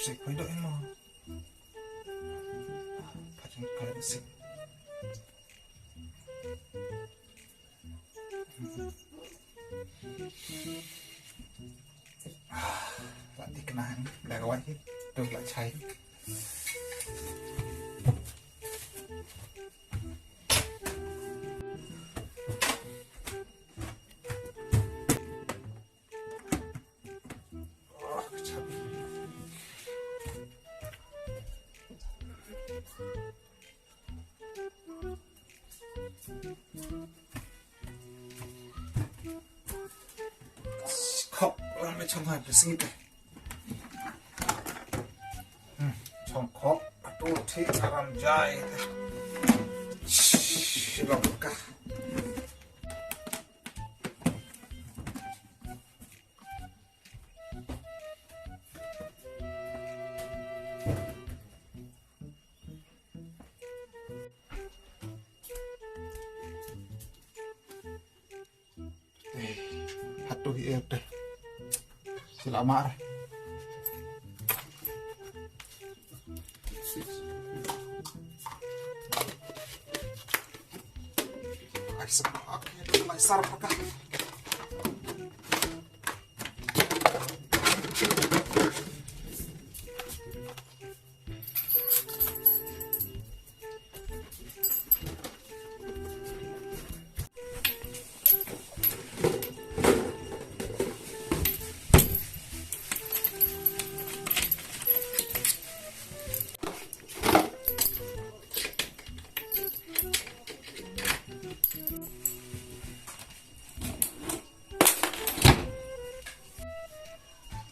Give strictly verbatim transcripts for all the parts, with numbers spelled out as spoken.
Sik, poi doh in mo. Pajang kala sik. Ah, la thikna, la kawai. Tu la chai. Oh, ka chabi. Khop, ram me chong hai, blessing it. Hmm, chong khop, atu thi aram jai. Shh, lok ka. Eh, hatu hi eh teh. Sila mar. Ai, sepak, ai, sar paka.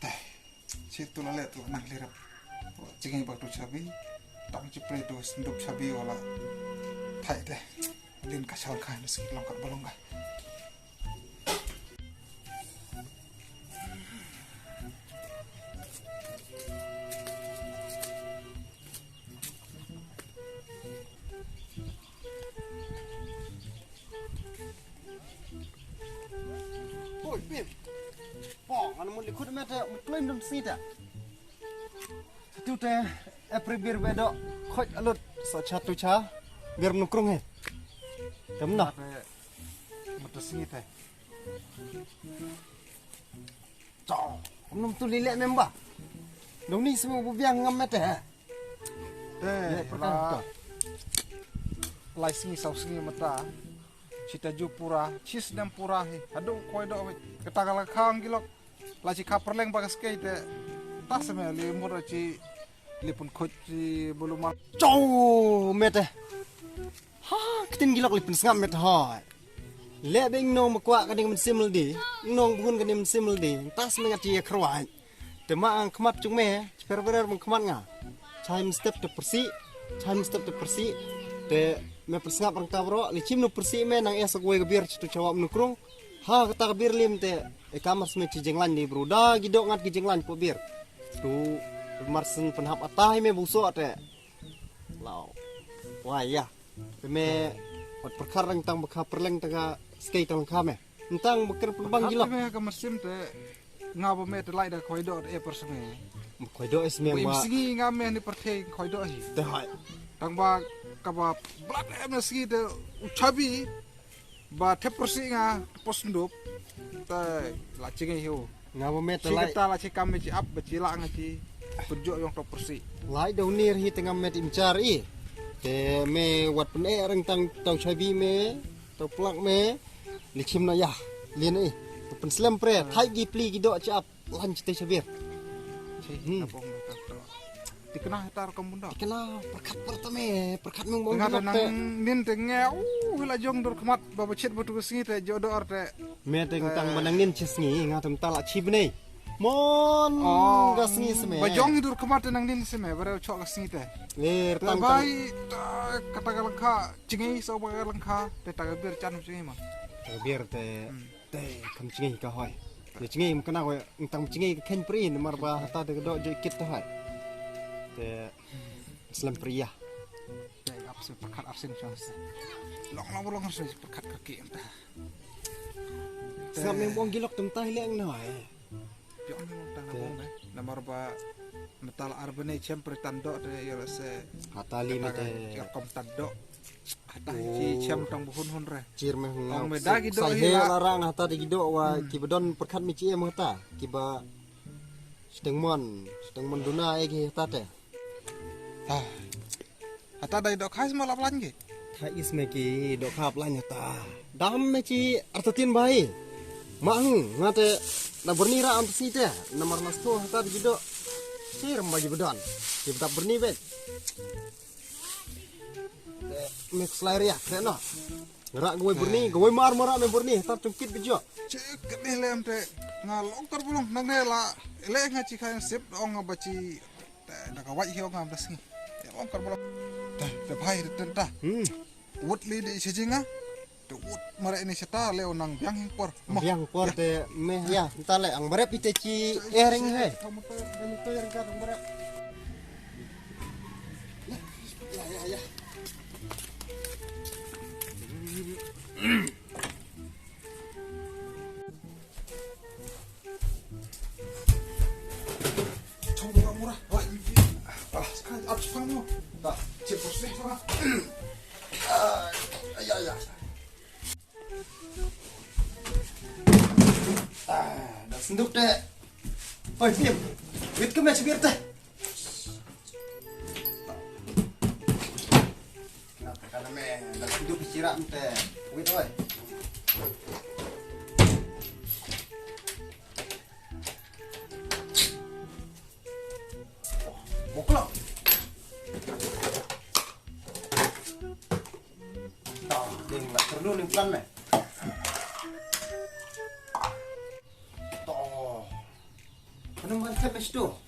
Te, shi tu la leh tu la nang lirap. Jingïaid bad tu chabi. Tang chi pre tu senduk chabi wala. Thait te. Lin ka shawl ka, na ski long kat ba long ka. Oi, Pim. Pong, anu mun likut mete, mun klaim dum sita. Satu te, eh, pre bir bedo, khoj alut, so cha tu cha, bir mun krung he. Tem na. Mete, mete sita. Chong, kum num tu lilek member. Dong ni semua bubiang ngam mete, ha? Te, la, lai sngi saw sngi mata. Chita ju pura, chis dem pura hi. Hadu koi do hi. Kata ka la khang gilok. La chi kha perleng ba ka skei te. Ta seme li mur chi li pun khoj chi bulu mal. Chong mete. Ha, ktin gilok li pun sngam mete hoi. Le bing nong ma kwak ka ding men simel di. Nong bun ka ding men simel di. Ta seme ngat chi ya khrwai. Te ma ang khmat chung me, per berer bang khmat nga. Chai mstep te persi, chai mstep te persi. Te me persngap rang ta bro, li chim no persi me nang es akwai ka bir chitu chawa mnu krung. Ha kata ka bir lim te, e kamar sme chi jenglan ni bro. Da gidok ngat ki jenglan po bir. Tu marsen penhap atai me buso te. Lau. Wai ya. Te me wat perkar rang tang baka perleng tang ka skei tang ka me. Ntang ba kyrpad bang gilok. Te me ka masim te nga ba me te lai da khoi do e per seme. Khoi do e seme ba. Im sngi nga me ni per te khoi do hi. Te hai. Tang ba ka ba blat em na sngi te u chabi ba te per si nga pos ndup. Te la chingi hiu. Nga ba me te lai. Kata la chi kam me chi ap ba chi la nga chi. Perjo yong to per si. Lai do nir hi te nga me te imchar i. Te me wat pen e reng tang tau chabi me. Tau plak me. Li chim na ya. Lien eh. Te pen slem pre. Thai gi pli gi do chap. Lan chite chabir. Chi. Hmm. Apong ta to. Tikna tar kam bunda. Tikna perkat pertame. Perkat mung bong. Tengah nang nin tenge. Uh, la jong dur khmat. Baba chit batu sngi te jodoh arte. Me teng tang manang nin chi sngi. Nga tem tala chi bnei. Mon. Oh, ga sngi sme. Ba jong dur khmat te nang nin sme. Bare chok ga sngi te. Ler tang tang. Bai kata ga langkha. Chingi so ba ga langkha. Te ta ga bir chan chingi ma. Ta ga bir te. Hmm. Te kam chingi ka hoi. Te chingi mkana ko tang chingi ka khen pri namar ba hata te do je kit te hoi. Te slem pri ya. Te ap se perkat arsin chang se. Long long long se perkat kaki enta. Sam yang bong gilok tem tai leng na hoi. Pion tang bong deh. Namar ba Mynta la ar bnai chem pre tan doh te ïa la se. Hata li kata mete. Ka ïa kom tan doh. Hata hi chi chem tang ba hun hun re. Chir me hung. Ong me da ki doh hi la. La rang hata da ki doh wa ki ba don pyrkhat me chi em hata. Ki ba shteng mon, shteng mon duna e ki hata te. Ah. Hata dei doh khai sma la plan ki. Khai is me ki doh kha plan hata. Dam me chi artatin bai. Ma hung nga te na berni ra am si te. Namar na sto hata di doh. Si rem bagi bedan. Ki bedap berni bet. Me slai ria te no. Ra gawai berni, gawai mar mara me berni. Tar chungkit bejo. Cek ni lem te. Nga long kar bulong nang ne la. Ele nga chi khai sip ong nga bachi. Te da ka wai hi ong am da sngi. Te ong kar bolo. Te te bhai te ta. Hmm. Wut li di sejinga. Te wut mare ni seta le onang biang hing por. Mo. Biang por te me ya. Ta le ang barep ite chi ering he. Ya ya ya. Chong mura mura. Wah, ini. Ah, sekarang harus pang mo. Tak, cek proses sana. Ah, ya ya. Ah, dah senduk deh. Oi, Pim. Wit ke match bir teh. Kenapa kana me? Dah senduk siram teh. Wit oi. Boklo. Tah, ding la perlu ning plan me. Tah. Kano man thep me sto?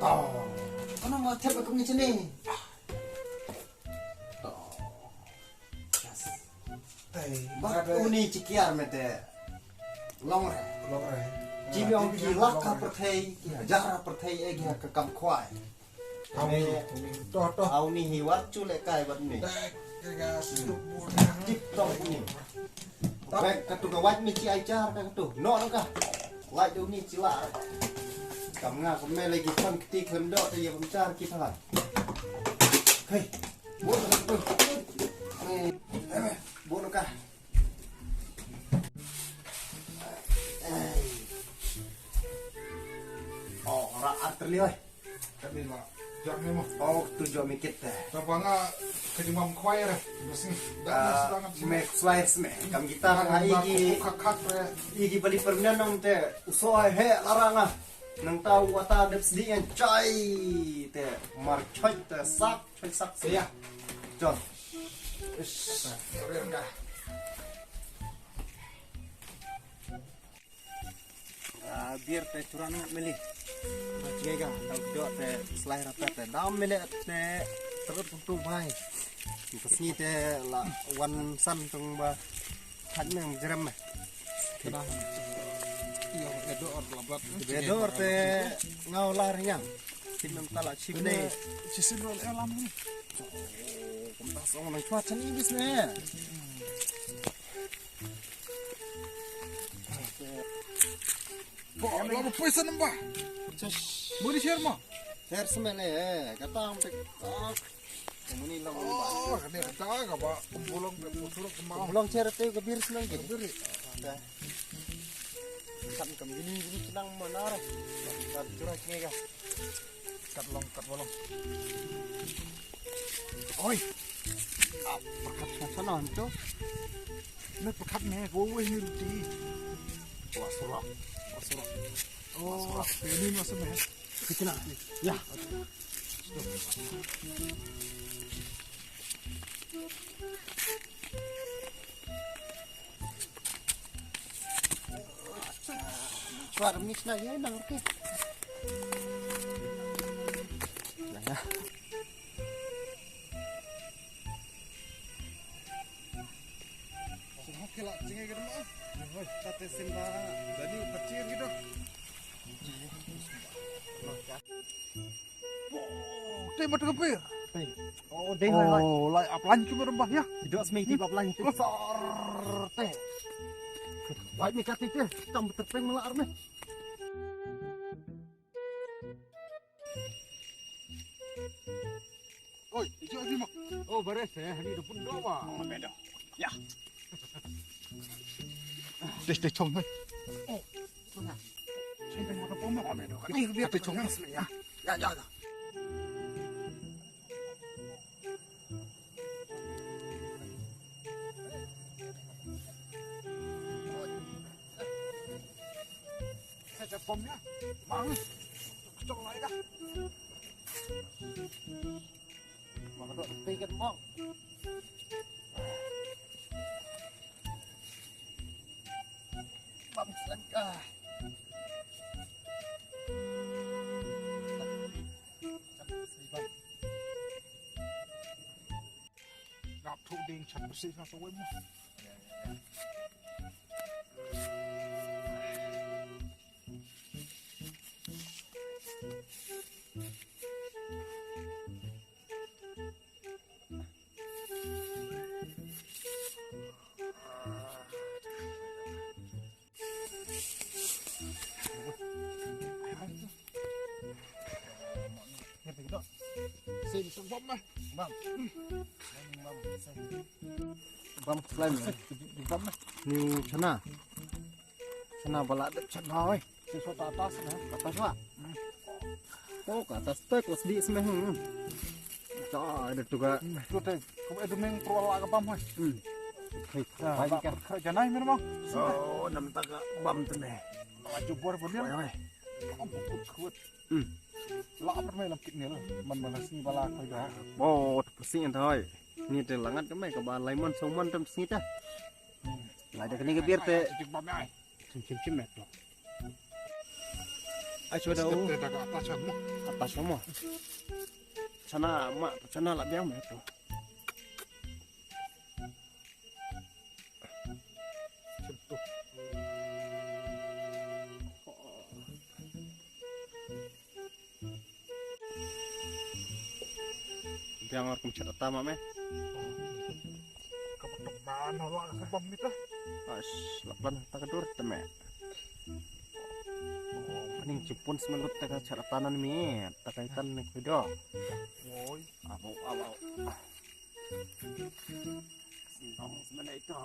Tah. Kano man thep me kum ni sini? Tah. Yes. Tei, mat uni chi kiar mete. Long re. Long re. Chi biong ki lak ha pyrthei, ki hajar ha pyrthei e ki ha ka kam khwai. Auni, auni. Toh, toh. Auni hi wat chu le kai wat ni. Tip top ni. Bek katu ka wat ni chi ai char ka katu. No no ka. Lai du ni chi la. Kam nga kam me lagi kan kti kan do te ya bam char ki thalan. Hei. Bun ka katu. Hei. Bun ka. Oh, ra arter lioi. Kami ma. Jam ni mo. Oh, tu jom ikit te. Tapa nga kadi mam khwai re. Bas ni. Dah selamat me khwai sme. Kam kita ra igi. Khak khak re. Igi bali permen nang te. Uso he laranga. Nang tau wata dep sdi yang chai te. Mar choi te sak. Sak sia. Jon. Ish. Sorry, enggak. Ah, bir te churan ngat meli. Ba chige ga, dau dok te selai rata te. Dau meli te terus untuk bai. Pas ni te la wan san tung ba. Khat nang jerem eh. Kena. Iya, edor labat. Edor te ngau lar yang. Sim mem tala chip ne. Chisin rol elam ni. Kumtas ong nang chua chani bis ne. Bo, lama pui sanamba. Chas. Budi share mo. Share semele, eh, kata ang pek. Kemuni long ba. Oh, kane kata ka ba pembulong be pusuruk kemau. Pembulong cer te ka bir senang ke. Bir. Kan kam gini gini senang mana re. Kat curah kene ka. Kat long kat bolong. Oi. Ah, perkat sana tu. Me perkat me ko weh ni ruti. Wah surak. Wah surak. Oh, ini masuk me. Kita nak. Ya. Suara mix na ya nang ke. Nah, ya. Semua kila cengeng gitu mah. Hoi, kata simba. Dani kecil gitu. Te mat ka pir. Te. Oh, dei lai lai. Oh, lai aplan ki mat bah ya. Dok semai ti aplan ti. Kosor te. Lai mi kati te. Tam terpeng mala arme. Jom sini, Mak. Oh, beres, eh. Ini dah pun dah, Mak. Oh, bedo. Ya. Deh, deh, chong, hai. Oh, sana. Sini, Mak, apa, Mak? Oh, bedo. Ini, biar deh, chong. Ya, ya, ya. Sa ka pom ïa. Bang. Kacang lai dah. Bang, dok, tepi kan, bang. Bang, selangkah. Ngap thuk ding chat bersih na sawai mo. Bam. Bam slime. Bam. Ni chana. Chana ba la dep chana oi. Sot atas na. Atas wa. Oh, ka atas te ko sdi sme. Hmm. Cha, ada tu ka. Tu te. Ko edu meng pro la ka bam oi. Hmm. Hei, bai ka. Janai mer bang. Oh, nam ta ka bam te me. Aju bor bor ni. Oi, oi. Am put khut. Hmm. La per me lam kit ni la. Man man sngi ba la khoi da. Oh, tu sngi an thoi. Ni te langat ka me ka ba lai man song man tam sngi ta. Lai da kani ka bir te. Chim chim chim me to. Ai chwa da u. Te da ka apa cham mo. Apa cham mo. Chana ma chana la biang me to. Biang or kum chat ta ma me. Ka patok ban hawa ka bam mita. As lapan ta ka dur te me. Ning chipun semelut ta ka chat ta nan me. Ta ka itan ne kuido. Woi. Abo abo. Sintong sebenai ito.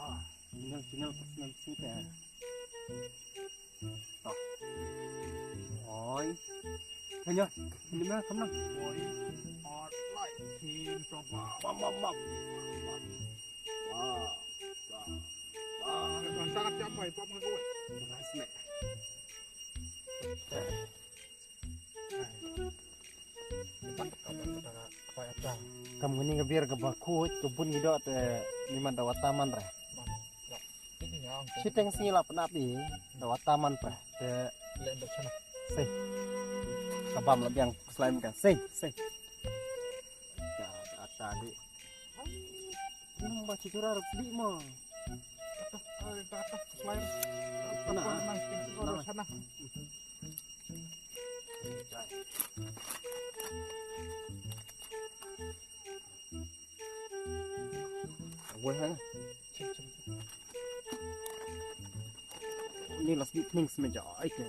Tinggal tinggal pas nang sita. Toh. Oi. Hanya, ini mah kamu. Oi. Hot light. Tim coba. Bam bam bam. Wah. Wah. Wah. Tangan siapa itu apa gue? Terus nih. Kam ngini ka bir ka ba khuid ka bun ngi doh te niman da wataman re. Shiteng sngi la pnap i da wataman pre te. Sei. Ka bam la biang slime ka sei sei. Ka ata di. Nang ba chura rup di mo. Ata ata slime. Ana. Ana. Wei hang. Ni las di pning smeja ai te.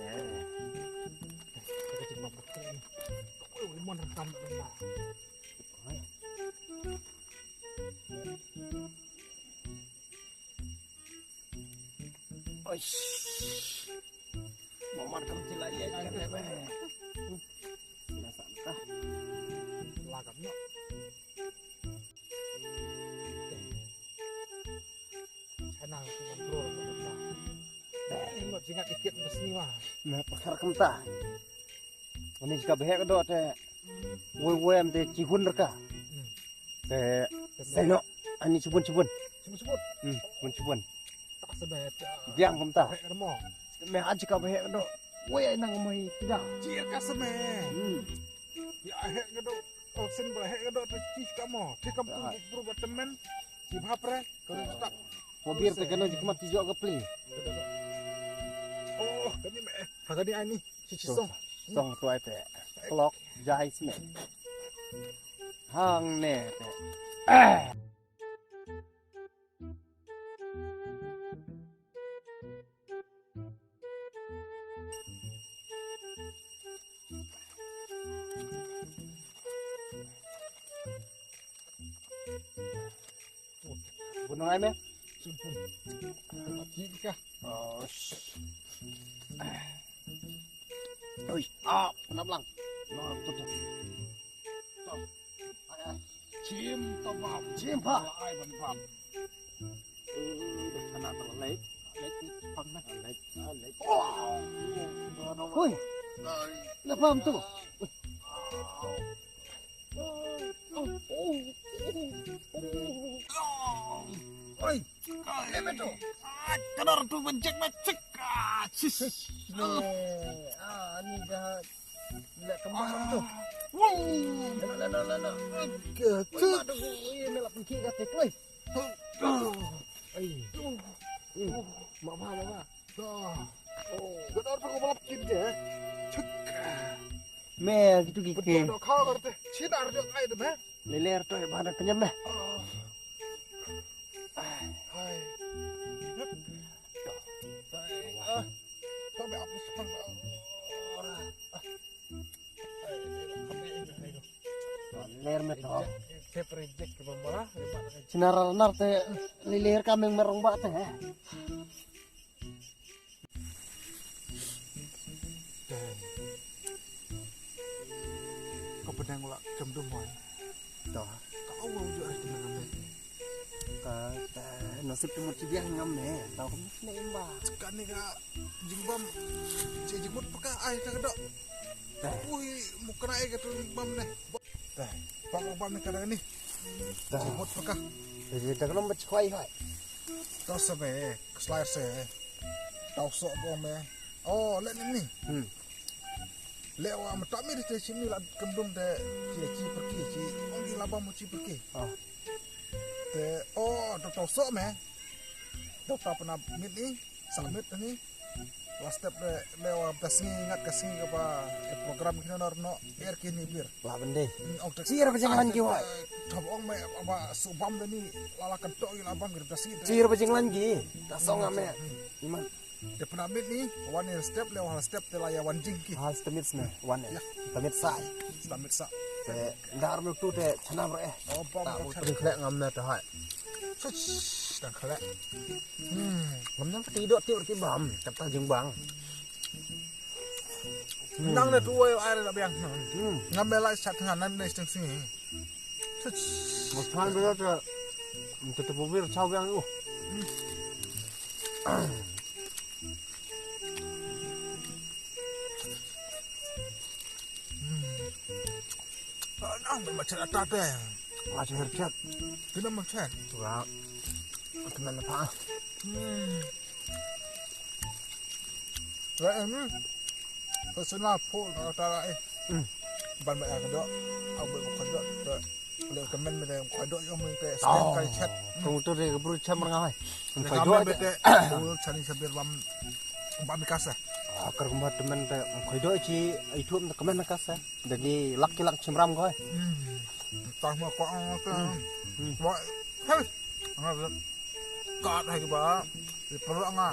Wei mon rakam. Oish. Mamar kam cila ya ya ya. Biasa entah. Lagam no. Sana tu kontrol. Tengok jingat dikit besi mah. Na pakar kam ta. Ani jaka behek do te. Wei wei am te chihun reka. Te seno ani chibun chibun. Chibun chibun. Hmm, chibun chibun. Tak sebab. Biang kumta. Hek mo. Me aji ka hek do. Wei ai nang mai tidak. Cir ka seme. Hmm. Ya hek do. Oh sen ba hek do te cih ka mo. Cih ka bru bru ba temen. Cih ba pre. Kalau tak. Mobir te kena jikmat tijok ka pli. Oh, kani me. Ha kani ani. Cih cih song. Song tuai te. Klok jai sini. Hang ne te. Bunong ai me. Sumpun. Ki ka. Oh. Ui, ah, kenapa lang? No, tutup. Chim to bam. Chim pa. Ai ban bam. Eh, dah kena telah lek. Lek pang dah. Lek, ah, lek. Oh. Hui. Dah bam tu. Oi. Ai, betul. Ah, kadar tu bencik, bencik. Ah, sis. Ah, ni dah Lek kembang tu. Wow. Lek, lek, lek, lek, lek. Oi, mak tu, oi, ni lak pengki kat tu, oi. Ai. Hmm. Mak ba, mak ba. Dah. Oh. Dah dah perlu balap kin je. Cek. Me gitu gitu. Betul dah kau kata. Cina ada ai tu, me. Leler tu, eh, mana kenyam, me. Ah. Hai. Ah. Sampai apa sekarang? Ler me to. Sinar nar te lilir kameng merong ba te. Ka benang la kem dum wan. To. Ka awal ju ai kena ngamle. Ka ta nasib tu mut biang ngam ne. Tau ka mut ne imba. Ka ni ka jingbam. Ci jingmut peka ai ka dok. Ui, mukena ai ka tu jingbam ne. Tah, pang bam ni ka dang ni. Tah. Jingmut peka. Jadi dah kena baca kuai hai. Tau sebe, keselai se. Tau sok bom eh. Oh, lek ni ni. Hmm. Lek wa mata mi de ci mi la kemdum de ci ci perki ci ong ki labam ci perki. Ah. Te oh to to so me. To ta pena mit ni, sa mit ni. La step de le wa da sngi ngat ka sngi ka ba e program kina nor no er kini bir. La bende. Ong te. Sir ba jinglan ki wa. Thab ong me ba su bam de ni la la kan to ki labam ki da sngi. Sir ba jinglan ki. Ta song ame. Iman. Te pynamit ni, wan in step le wan step te la ya wan jing ki. Hal stemit sne, wan eh. Ya. Stemit sai. Stemit sa. Te ndar me tu te chanam re. Oh, bam. Ta u pyn khlek ngam ne te hai. Such, tang khlek. Hmm, ngam nyam ti dok ti ti bam, tap ta jing bang. Hmm. Nang ne tu wai ai re la biang. Hmm. Ngam me lai sat ngan nan ne steng sini. Such. Mas than be te, te te bubir chau biang u. Hmm. Ah, nang macam atat eh. Macam hercet. Kena macam. Wah. Kena apa? Hmm. Wah, ini. Personal food, kata lah eh. Hmm. Ban ba ka dok, au ba ka dok, ka le ka men me de ka dok yo me te stem ka chat. Kong tu de bru cham rang hai. Ka dok te. Ul chani sabir bam bam kasa. Ah, kar kumba temen te ka dok ci ai tuam te kemen kasa. Dagi lak ki lak chimram ko. Hmm. Tah ma ko ang ka. Hmm. Wa. Hei. Nga ka hai ba. Di perlu nga.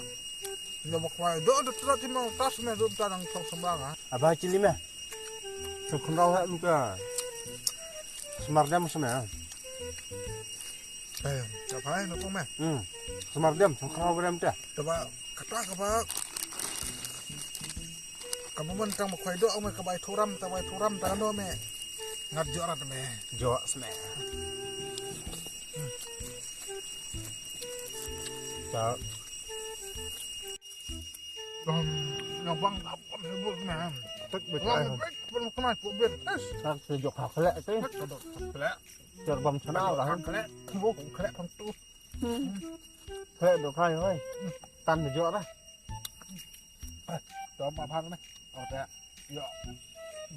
Nya ba kwai do do trat ti ma tas me do ta dang thok sembang ah. Aba chili me. Sum khun rau ha lu ka. Smar dem sum ya. Eh, ka phai no ko me. Hmm. Smar dem sum khun rau dem ta. Te ba kata ka ba. Ka ba man tang ba khoi do me ka bai thuram ta bai thuram ta no me. Ngat jo rat me. Jo sme. Ta. Bang, ngabang apa me bul me. Tak betul. Bang, bang, bang, bang, bang. Tak sejok hakle tu. Tak sejok hakle. Jar bam sana lah. Hakle. Bu hakle pang tu. Hakle do khai hoi. Tan jo lah. Jom apa me. Oh tak. Yo.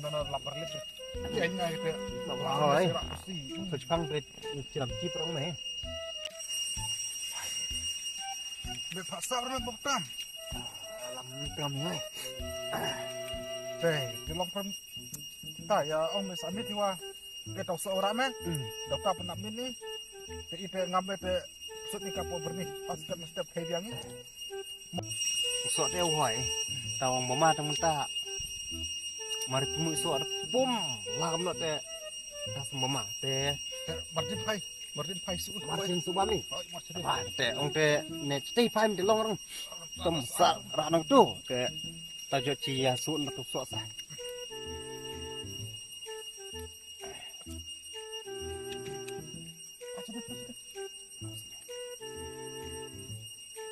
Nana lapar lip. Ya ini kita. Lapar hoi. Si. Sejpang tu. Ciram cip orang me. Be pasar me buktam. Lam tam ngai. Te, di long pram. Ta ya ong me samit wa. Ke tau so ora me. Dokta pun nak mini. Te ipe ngam me te sut ni kapo berni. Pas ke step ke biang ni. So te wai. Tawang bama tang menta. Mari pemu so pum. Lah kam no te. Tas bama te. Te berjin hai. Martin phai su. Martin su ba mi. Oi, Martin. Ba te ong te ne ti phai mi te long rong. Tum sa ra nang tu. Te ta jo chi ya su na tu so sa.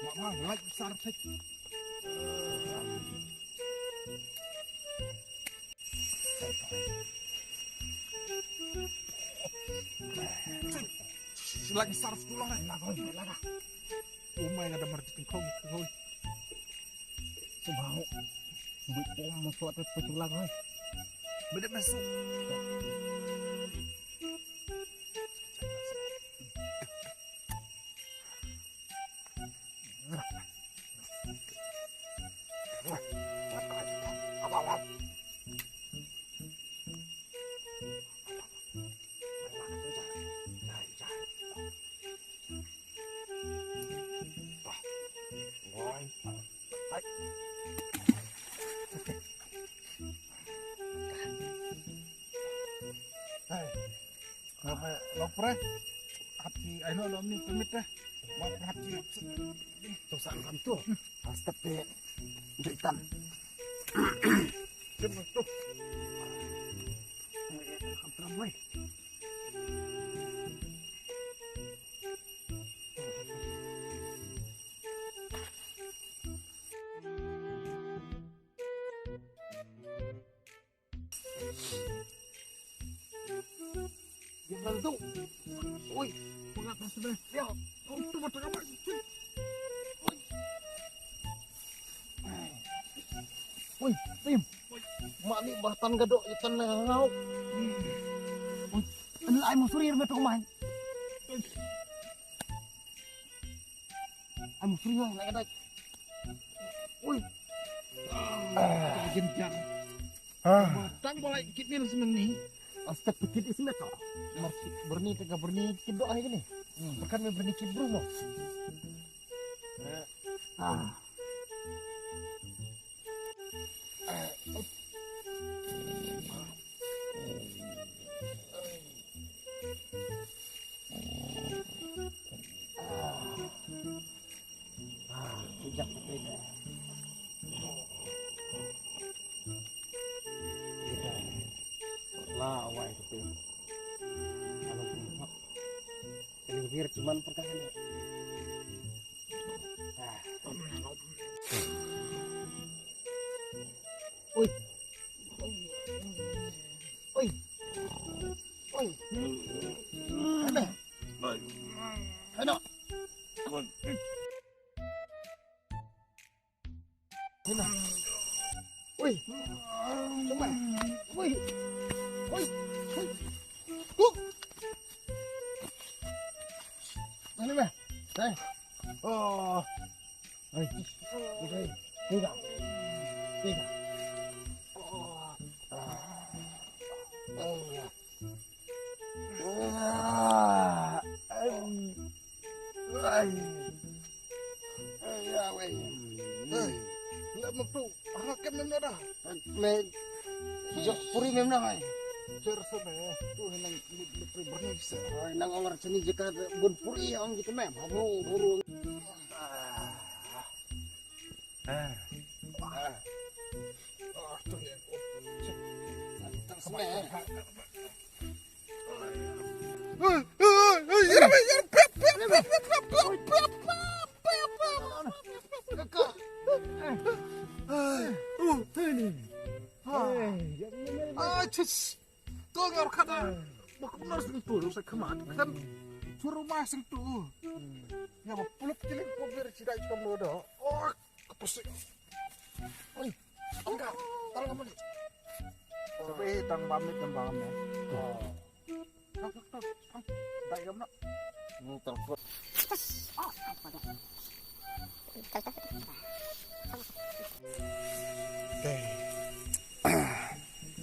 Mak mak lak sar thik. Lak sar sekolah eh. Lak oi, lak ah. Umai ada marti kengkong kengkong. Semau. Bui pom masuk atas peculang eh. Beda masuk. Hai. Ngapa lo pre? Hati ai no lo ni permit eh. Mau hati. Tu sang kam tu. Astep de. Jaitan. Jom tu. Kam tu mai. Dia bantu. Oi, pengap dah sudah. Ya, untuk mata kamar. Oi. Oi, Tim. Mak ni bahtan gadok ikan ngau. Oi, anu ai mau surir betul mai. Ai mau surir nak gadok. Oi. Ah, jenjang. Ah. Tang balai kit ni sini ni. Astak kit ismet to. Mar kit berni tega berni kit doh ai ni. Hmm. Bukan me berni kit bru mo. Ah. Ah, kijak putih dah. Kita la awai putih. Kalau pun hak, kalau biar cuman perkara ni. Ah. Oi. Oi. Oi. Ada. Ada. Sini. Oi. Cuba. Oi. Oi. Oi. Huh. Mana meh? Hai. Oh. Hai. Tiga. Tiga. Tiga. Oh. Ah. Oh, ya. Ah, ai. Ai. Ai, ya, wei. Eh, la maptu. Ah, kan nanda dah. Me jok puri mem na hai. Cer sa me. Tu nang li, li puri berni sa. Ai, nang ong ar sini jaka bun puri ong gitu mem. Buru, buru. Ah. Ah. Ah. Ah, tu ya. Tang sa me. Oi, angka, tang ka mali. Tapi tang bamit dan bamit. Oh. Tok, tok, tok. Tang, dai kam nak. Hmm, tang kot. Ah, apa dah? Oke.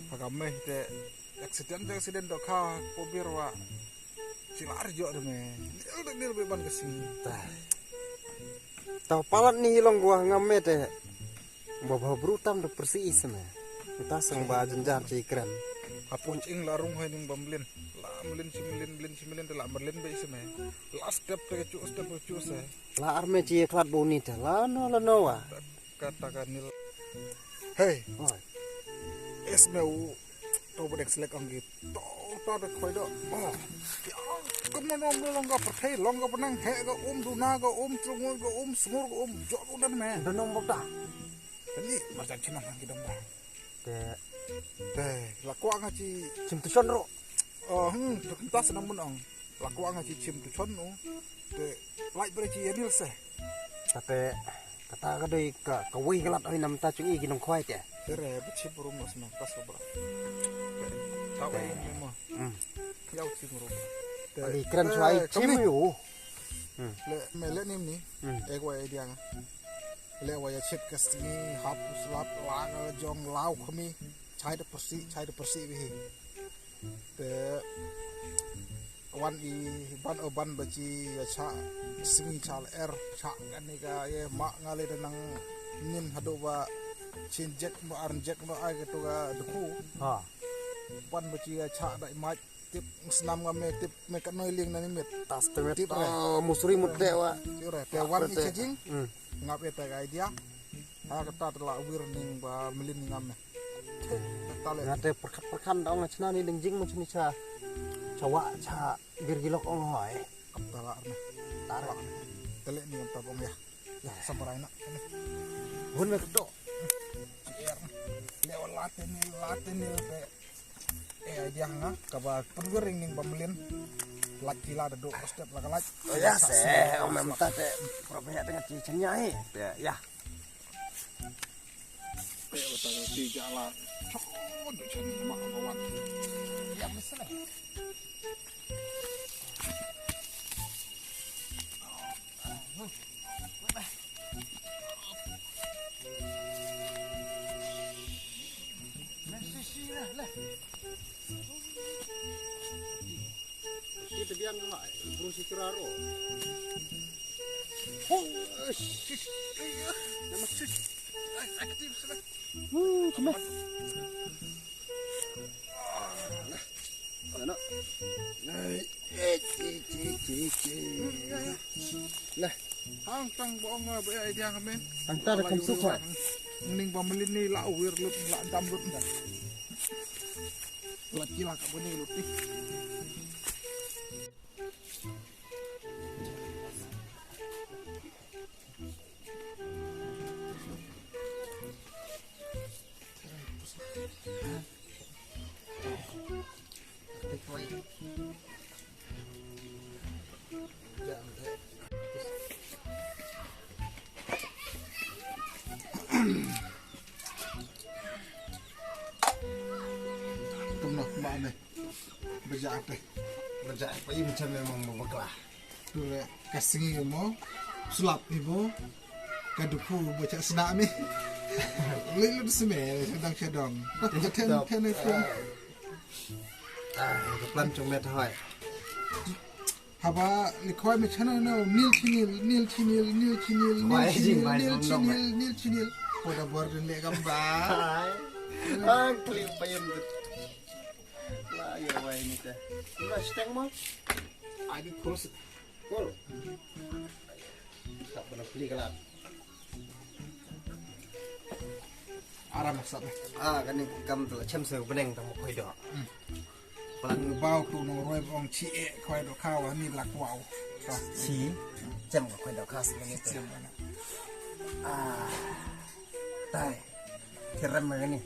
Pakameh te accident, accident dok ha, pobir wa. Silar jok de me. Nil de nil beban ke sini. Tah. Tau palat ni long gua ngam me te. Ba ba bru tam de persi is me. Kita sang ba jenjar ci kren. Apun ing larung hai ning bamblin. La Mlin shi mlin, mlin shi mlin te la mlin ba isi me. Last step te ka chu step ka chu se. La arme chi klat bo ni te la no la no wa. Kata ka nil. Hey. Oi. Is me u to bo dek selek ang git. To to de khoi do. Oh. Ya, kum no no long ka perthei, long ka penang, he ka um duna ka um, trungoi ka um, sungur ka um, jok u dan me. Donong bok ta. Ni macam chinam ang gidong ba. Te. Te, la kwah nga chi. Chim tu shon ro. Oh, hmm, tu tas na mun ong. La kwah nga chi chim tu shon u. Te, lai bre chi yanil se. Tate, kata ka doi ka, ka wei ka lat oi nam ta chung i ki nong khwai te. Te re, ba chi brum mas na, tas ba bra. Ta wei ni mo. Hmm. Yau chi brum. Te, ali kren eh, chwai chim kami. Yu. Hmm. Le, me le nim ni. Hmm. Ek wa idea nga. Le wa ya chit ka sngi hap slap la ka jong lau khmi. Chai da persi, chai da persi bi hi. Te wan i ban o ban ba chi ya cha sngi cha la er cha kani ka ye ma nga le da nang nin hadu ba chin jek ba ar jek ba ai ka tu ka dukhu. Ha. Ban ba chi ya cha da i mach tip snam nga me tip me ka noi ling na ni mit. Tas te met. Tip ta re. Musuri mut de wa. Tip re. Te wan i te. Chajing. Hmm. Ngap e ta ka idea. Ha kata te la wir ning ba melin ngam ne. Kata le. Nga te perkhat perkhan da ong chna ni ding jing mo chni cha. Cha wa cha bir gilok ong hoi. Kata la arna. Tar. Te le ni ngam ta bong ya. Ya. Sambarai na. Hun me to. Le wa la te ni la te ni te. Eh, idea nga, kaba pynwer ring ning ba melin. Lak kila da duk step la ka lak. Oh, ya, se, om em ta te. Pro pe ya tengah chi chen ya, eh. Te, ya. Te, uta ka chi ja la. Chok, duk chen ma ka wan. Ya, mesra. Kita biang lah, bro si keraro. Oh, shit. Nama shit. Aktif sana. Wuh, cuma. Sana. Nah. Eh, ci, ci, ci, ci. Lah. Hang tang ba ong ba ya idea kami. Tang ta da kam suk hoi. Ning ba melin ni la wir lut la dam lut nda. La kila ka bani lut ni. Tum noh, ba ne. Baja apa? Baja apa? Ini macam memang bakla. Tu le ka sngi mo, slap ni mo, ka dukhu mo chak sna mi. Lei lu sme, sedang sedang. Ten ten itu. Ah, ka plan chung met hoi. Haba li khoi me channel no, nil chinil, nil chinil, nil chinil, nil chinil, nil chinil, nil chinil. Poda bor den le gamba. Ang kli payam. La ya wai ni te. Kula steng mo? Agi kul sit. Kul. Sap bana pli kalat. Aram sap. Ah, kani kam tu chem se beneng tang mo khoi do. Plan bau tu no roi bong chi e khoi do khawa ni lak wau. Chi chem khoi do khas ni. Chem bana. Ah. Tai. Kiram ni.